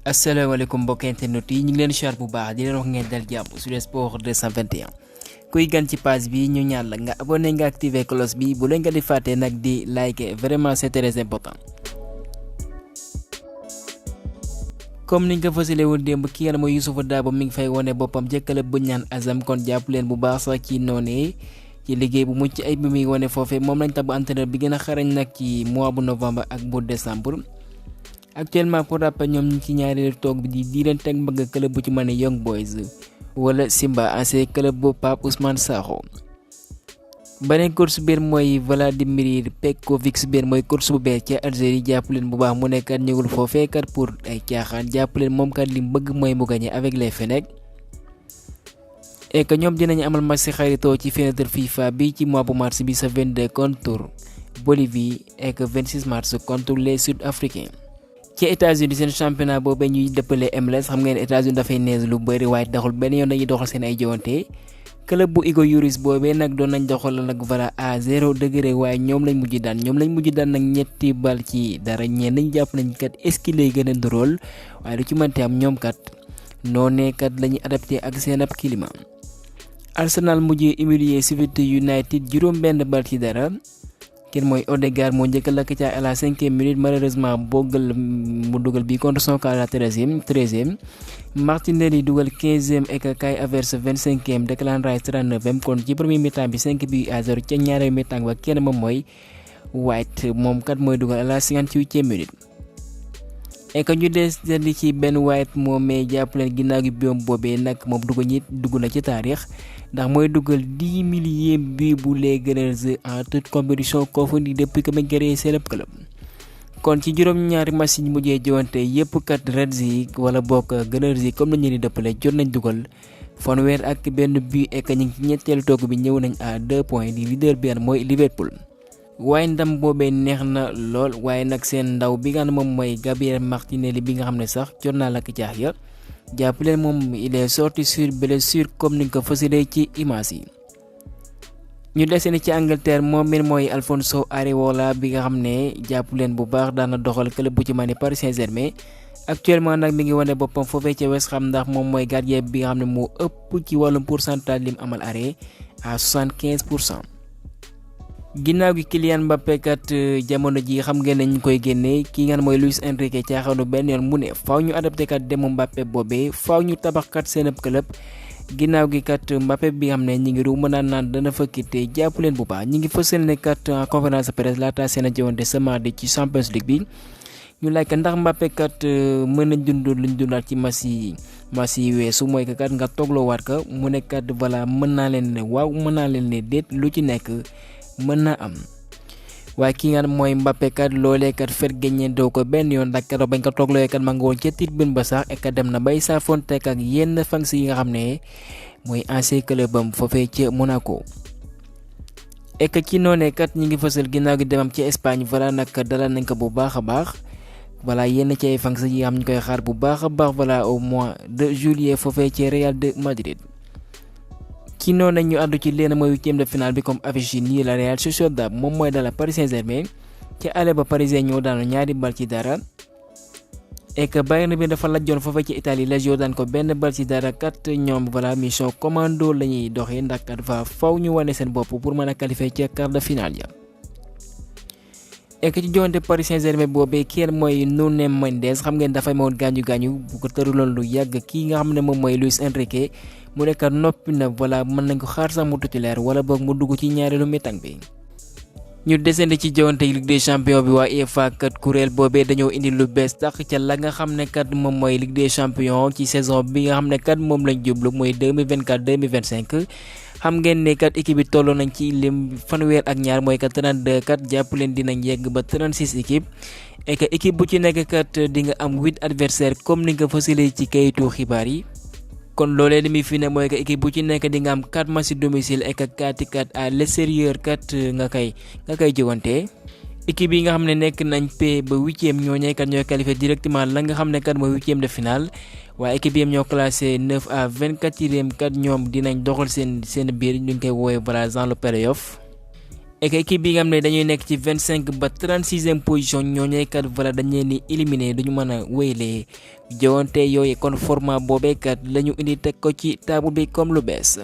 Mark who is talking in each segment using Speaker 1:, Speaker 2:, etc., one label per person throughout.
Speaker 1: asalaamaaleykum mbokk internet yi ñu ngi leen char bu baax di leen wax ngeen dal jàmm sur le sport 221 kuy gan ci page bi ñu ñaan la nga abonné nga activer cloche bi bu leen nga di fàtte nag di like vraiment c'est très important. comme niñ ko fësale woon démb ki nga mooy Youssoupha Dabo mi ngi fay wone boppam jëkkale bu ñaan Azam kon jàpp leen bu baax sax ci noonee ci liggéey bu mucc ay bi muy wone foofee moom lañ tabb entraîneur bi gën a xarañ nag ci mois bu novembre ak bu décembre. actuellement pour rappel ñoom ñu ci ñaareelu toog bi di leen teg mbëgg club bu ci mën a Young Boys wala Simba ancien club bu Pape Ousmane Sakho. beneen course biir mooy Vladimir Petkovic biir mooy course bu bees ca Algérie jàpp leen bu baax mu nekkat ñëwul foofee kat pour ay caaxaan jàpp leen moom kat li bëgg mooy mu gagné avec les Fennecs et que ñoom dinañu amal match si xaritoo ci fenêtre FIFA bi ci mois bu mars bi sa 22 contre Bolivie et que 26 mars contre les Sud-Africains. ci États-Unis seen championnat boobee ñuy dëppale MLS xam ngeen États-Unis dafay nees lu bëri waaye taxul benn yoon dañuy doxal seen ay jowante club bu Hugo Lloris boobee nag doon nañ doxal nag voilà à 0 degré waaye ñoom lañ mujj daan nag ñetti bal ci dara ñeen nañ jàpp nañ kat est-ce que lay gën a ndorool waaye lu ci mënti am ñoom kat noonee kat lañuy adapté ak seen ab climat. Arsenal mujjee humilier Sheffield United juróom benn bal ci dara. kenn mooy Odegaard moo njëkk a lakk ca à la 5e minute malheureusement boggal mu dugal bi contre son camp à la 13e Martinelli dugal 15e et que Kai Havertz 25e Declan Rice 39e kon ci premier mi-temps bi 5-0 ca ñaareelu mi-temps ba kenn moom mooy White moom kat mooy dugal à la 58e minute. et que ñu des di ci Ben White moom mais jàpp leen ginnaaw gi biom boobee nag moom dugg na ci taarix ndax mooy dugal 10 millième but bu les Gunners en toute compétition confondue depuis que ma créé seen club. kon ci juróom-ñaari match yi mujjee jowante yëpp kat Reds yi wala bokk Gunners yi comme nañu leen di dëppale jot nañ dugal fanweer ak benn but et que ñu ngi ci ñetteelu toog bi ñëw nañ à 2 points di leader bi mooy Liverpool. waaye ndam boobee neex na lool waaye nag seen ndaw bi nga xam ne moom mooy Gabriel Martinelli bi nga xam ne sax jot naa la caax ya jàpp leen moom il est sorti sur blessure comme ni nga ko fësalee ci image yi. ñu desee ci Angleterre moom mi mooy Alphonso Areola bi nga xam ne jàpp leen bu baax daana doxal club bu ci mel ni Paris Saint-Germain actuellement nag mi ngi wane boppam foofee ca West Ham ndax moom mooy gardien bi nga xam ne moo ëpp ci wàllum pourcentage lim amal arrêt à 75%. ginnaaw gi Kylian Mbappé kat jamono ji xam ngeen ne ñu koy génnee ki nga xam mooy Luis Enrique caaxaanu benn yoon mu ne faaw ñu adapté kat demu Mbappé boobee faaw ñu tabax kat seen club ginnaaw gi kat Mbappé bi nga xam ne ñi ngi ruuma naan dana fa quitté jàpp leen bu baax ñi ngi fësal ne kat en conférence de presse laata seen a jëwante ce mardi ci Champions League bi ñu laaj ndax Mbappé kat mën nañ dund luñ dundaat ci match yi weesu mooy que kat nga toogloowaat ko mu ne kat voilà mën naa leen ne waaw mën naa leen ne déet lu ci nekk. mën naa am waaye ki nga mooy Mbappé kat loolee kat fet géññee doo ko benn yoon ndax keroog bañ ko tooglooyee kat ma nga woon ca tribune ba sax et que dem na bay saafonte ak yenn fans yi nga xam ne mooy ancien club am foofee ca Monaco. et que ci noonee kat ñi ngi fësal ginnaaw gi demam ci Espagne voilà nag dalal nañ ko bu baax a baax voilà yenn ci ay fans yi nga xam ñu koy xaar bu baax a baax voilà au mois de juillet foofee ci Real de Madrid. ci noonu ñu àddu ci leen mooy 8e de finale bi comme affiche yi nii la Real Sociedad moom mooy dala Paris Saint-Germain ci aller ba parisien ñoo daanu ñaari bal ci dara et que Bayern bi dafa lajjoon foofa ci Italie Lazio daan ko benn bal ci dara kat ñoom voilà mission commando la ñuy doxee ndax kat fa faw ñu wane seen bopp pour mën a qualifier ci quart de finale ya. et que ci joonte Paris Saint-Germain boobee kenn mooy Nuno Mendes xam ngeen dafay moon gaañu bu ko tëruloon lu yàgg kii nga xam ne moom mooy Luis Enrique mu nekk noppi na voilà mën nañ ko xaar sax mu titulaire wala boog mu dugg ci ñaareelu mi-temps bi. ñu desandi ci joonte Ligue des champions bi waa UEFA kat kuréel boobee dañoo indi lu bees tax ca la nga xam ne kat moom mooy Ligue des champions ci saison bi nga xam ne kat moom lañ jublu mooy 2024-2025. xam ngeen ne kat équipe bi tolloo nañ ci lim fanweer ak ñaar mooy kat 32 kat jàpp leen dinañ yegg ba 36 équipe et que équipe bu ci nekk kat di nga am 8 adversaires comme ni nga fësalee ci kayitu xibaar yi. kon loolee li muy fi ne mooy que équipe bu ci nekk di nga am 4 matchs domicile et que 4 à l'extérieur kat nga koy jëwante. équipe yi nga xam ne nekk nañ P ba 8e ñooñee kat ñooy qualifié directement la nga xam ne kat mooy 8e de finale waaye équipe yi ñoo classé 9 à 24e kat ñoom dinañ doxal seen biir ñu ngi koy woowee voilà dans le play-off. et que équipe bi nga xam ne dañuy nekk ci 25 ba 36e position ñooñee kat voilà dañ leen di éliminer duñu mën a wéylee jowante yooyu kon format boobee kat la ñu indi teg ko ci table bi comme lu bees.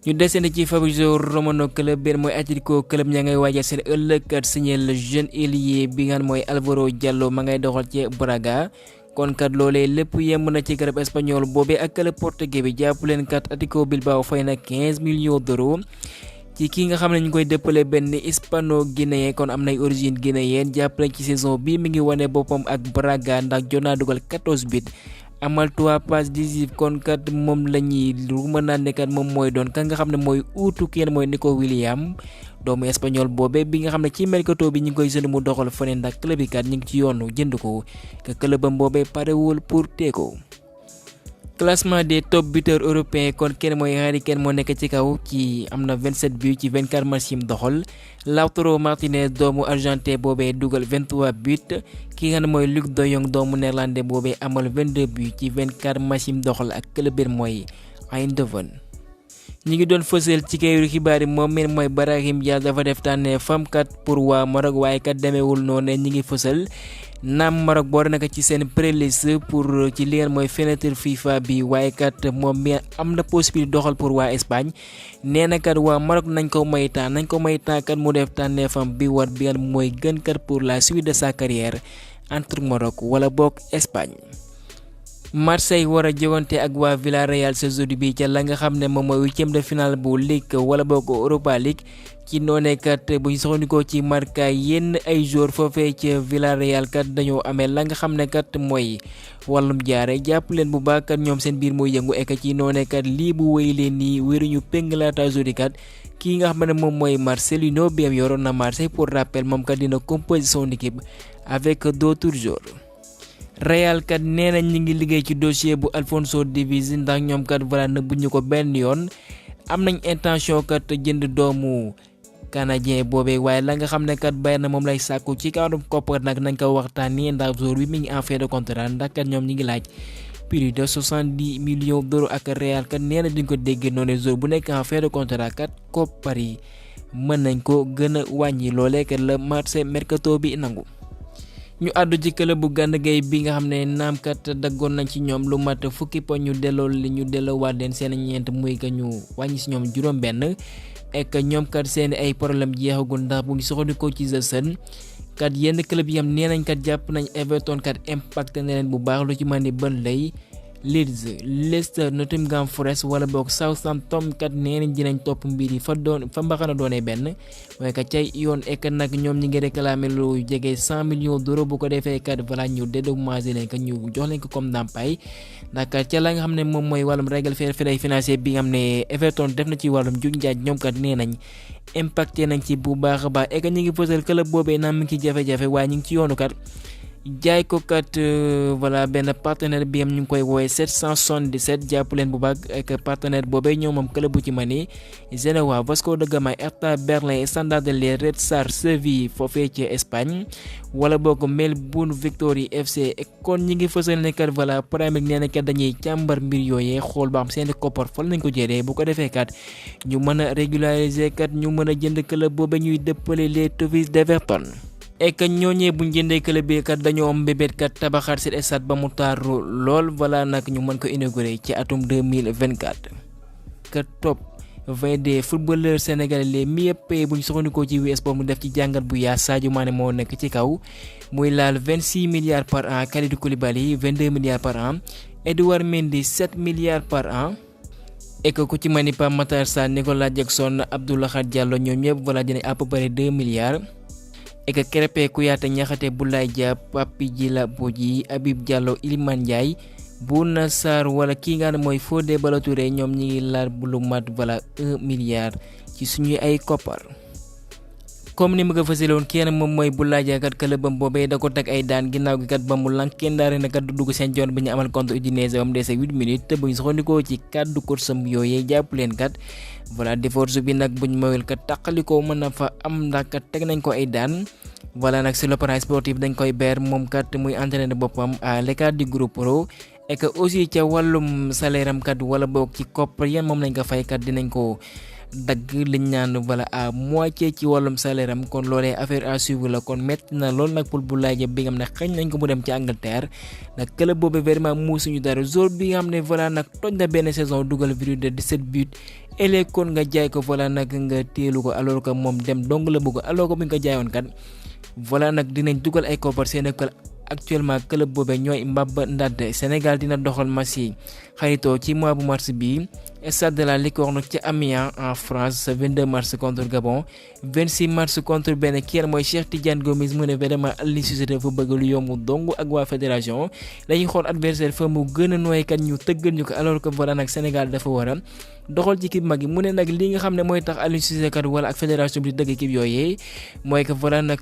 Speaker 1: ñu desandi ci Fabrizio Romano club benn mooy Atlético club ña ngay waajal seen ëllëg kat signé le jeune ailier bi nga xam mooy Álvaro Diallo ma ngay doxal ci Braga. kon kat loolee lépp yemb na ci club espagnol boobee ak club portugais bi jàpp leen kat Atlético Bilbao fay na 15 millions d'euros ci ki nga xam ne ñu koy dëppale benn hispano-guinéen kon am nay origine guinéenne jàpp leen ci saison bi mi ngi wane boppam ak Braga ndax jot naa dugal 14 buts amal 3 passes décisives kon kat moom la ñuy lu mën naa ne kat moom mooy doon ka nga xam ne mooy uutu kenn mooy Nico Williams doomu espagnol boobee bi nga xam ne ci mercato bi ñu ngi koy sënd mu doxal feneen ndax club yi kat ñu ngi ci yoonu jënd ko que clubam boobee parewul pour tee ko. classement des top buteurs européens kon kenn mooy Harry Kane moo nekk ci kaw ci am na 27 buts ci 24 matchs yi mu doxal Lautaro Martinez doomu argentin boobee dugal 23 buts ki nga xam ne mooy Luc de Jong doomu néerlandais boobee amal 22 buts ci 24 matchs yi mu doxal ak club bi mooy Eindhoven. ñi ngi doon fësal ci kayitu xibaar yi moom meen mooy Brahim Diaz dafa def tànne famkat pour waa Maroc waaye kat demeewul noonu ñi ngi fësal naam Maroc boole na ko ci seen pré-liste pour ci li ngeen mooy fenêtre FIFA bi waaye kat moom mi am na possibilité doxal pour waa Espagne nee na kat waa Maroc nañ ko may temps kat mu def tànneefam bi war bi ngeen mooy gën kat pour la suite de sa carrière entre Maroc wala boog Espagne. Marseille war a jogante ak waa Villarreal sa jeudi bi ca la nga xam ne moom mooy huitième de finale bu Ligue wala boog Europa League ci noonee kat bu ñu soxandikoo ci Marca yenn ay joueurs foofee ca Villarreal kat dañoo amee la nga xam ne kat mooy wàllum jaare jàpp leen bu baax kat ñoom seen biir mooy yëngu ek ci noonee kat lii bu wéy leen nii wéruñu péng laata jeudi kat kii nga xam ne moom mooy Marcelino bi am yoroon na Marseille pour rappel moom kat dina composer son équipe avec d'autres joueurs. Real kat nee nañ ñi ngi liggéey ci dossier bu Alphonso Davies ndax ñoom kat voilà nëbbu ñu ko benn yoon am nañ intention kat jënd doomu canadien boobee waaye la nga xam ne kat Bayern na moom lay sàkku ci kawam koppar nag nañ ko waxtaanee ndax joueur bi mi ngi en fin de contrat ndax kat ñoom ñi ngi laaj plus de 70 millions d'euros ak Real kat nee na duñ ko déggee noonu joueur bu nekk en fin de contrat kat koppar yi mën nañ ko gën a wàññi loolee kat la marché mercato bi nangu. ñu àddu ci club bu Gana Gueye bi nga xam ne naam kat daggoon nañ ci ñoom lu mat fukki po ñu delloowaat leen seen ñeent muy que ñu wàññi si ñoom juróom-benn ek ñoom kat seen ay problème jeexagul ndax bu ngi soxandikoo ci The Sun kat yenn club yi am nee nañ kat jàpp nañ Everton kat impacté na leen bu baax lu ci mën ni Burnley Leeds Leicester Nottingham Forest wala boog Southampton kat nee nañ dinañ topp mbir yi fa mbaxana doonee benn waaye kat cay yoon ek nag ñoom ñi ngi réclamer lu jege 100 millions d'euros bu ko defee kat voilà ñu dédommager leen kat ñu jox leen ko comme ndàmpaay ndax kat ca la nga xam ne moom mooy wàllum règle fair-play financier bi nga xam ne Everton def na ci wàllum juñ njaaj ñoom kat nee nañ impacté nañ ci bu baax a baax ek ñi ngi fësal club boobee naa mi ngi ci jafe-jafe waaye ñu ngi ci yoonu kat jaay ko kat voilà benn partenaire bi am ñu ngi koy woowee 777 jàpp leen bu baax ak partenaire boobee ñoom moom club bu ci mani Genoa Vasco da Gama Hertha Berlin Standard de Liège Red Star Séville foofee ci Espagne wala boog Melbourne Victory FC kon ñi ngi fësal ne kat voilà Premier League nee na kat dañuy càmbar mbir yooyee xool ba am seen koppar fan lañ ko jëlee bu ko defee kat ñu mën a régulariser kat ñu mën a jënd club boobee ñuy dëppale les Toffees d'Everton. ek ñooñee buñ jëndee club bi kat dañoo am mbébét kat tabaxaat seen stade ba mu taaru lool voilà nag ñu mën ko inaugurer ci atum 2024 kat top 20 des footballeurs sénégalais les mieux payés buñ soxandikoo ci US boobu mu def ci jàngat bu yaa Sadio Mané moo nekk ci kaw muy laal 26 milliards par an Kalidou Koulibaly 22 milliards par an Edouard Mendy 7 milliards par an ek ku ci mani Pape Matar Sarr Nicolas Jackson Abdoulaye Khat Diallo ñoom ñëpp voilà dina à peu près 2 milliards ek Krépin Kouyaté Niakhaté Boulaye Dia Papi Djila Bodji Habib Diallo Iliman Ndiaye Bouna Sarr wala kii nga xam ne mooy Fodé Ballo-Touré ñoom ñi ngi laal bu lu mat voilà 1 milliard ci suñuy ay koppar. comme ni ma ko fësale woon kenn moom mooy Boulaye Dia kat këlëbam boobee da ko teg ay daan ginnaaw gi kat ba mu lanken daare na kat du dugg seen joon bi ñu amal contre Udinese ba mu dese 8 minutes te bu ñu soxandikoo ci kàddu kursam yooyee jàpp leen kat voilà déforce bi nag buñ moyul kat taqalikoo mën na fa am ndax kat teg nañ ko ay daan voilà nag sur le plan sportif dañ koy beer moom kat muy entraîneur boppam à l'écart du groupe pro et que aussi ca wàllum salaire am kat wala boog ci koppar yan moom lañ ko fay kat dinañ ko dagg liñ naan voilà à moitié ci wàllum salaire am kon loolee affaire à suivre la kon métti na lool nag pour Boulaye Dia bi nga xam ne xañ nañ ko mu dem ci Angleterre nag club boobu vraiment muusuñu dara jour bi nga xam ne voilà nag toj na benn saison dugal plus de 17 buts et kon nga jaay ko voilà nag nga téelu ko alors que moom dem dong la bëgg alors que bu ñu ko jaayoon kat voilà nag dinañ dugal ay koppar seen actuellement club boobee ñooy mbab ndad Sénégal dina doxal match yi xaritoo ci mois bu mars bi stade de la Licorne ci Amiens en France 22 mars contre Gabon 26 mars contre benn kii mooy Cheikh Tidiane Gomis mu ne vraiment Aliou Cissé dafa bëgg lu yomb dong ak waa fédération dañuy xool adversaire fa mu gën a nooykat ñu tëggal ñu ko alors que voilà nag Sénégal dafa war a doxal ci équipe mag yi mu ne nag li nga xam ne mooy tax Aliou Cissé kat wala ak fédération bi di dëgg équipe yooyee mooy que voilà nag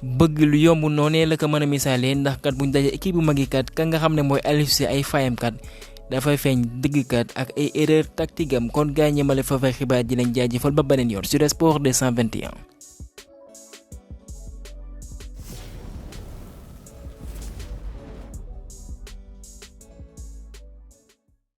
Speaker 1: bëgg lu yomb noonee la ko mën a misaalee ndax kat buñ dajee équipe bu mag yi kat ka nga xam ne mooy Aliou Cissé ay fayam kat dafay feeñ dëgg kat ak ay erreur tactique am kon gaa ñemale fa fay xibaar di leen jaajëfal ba beneen yoon sur Sport 221.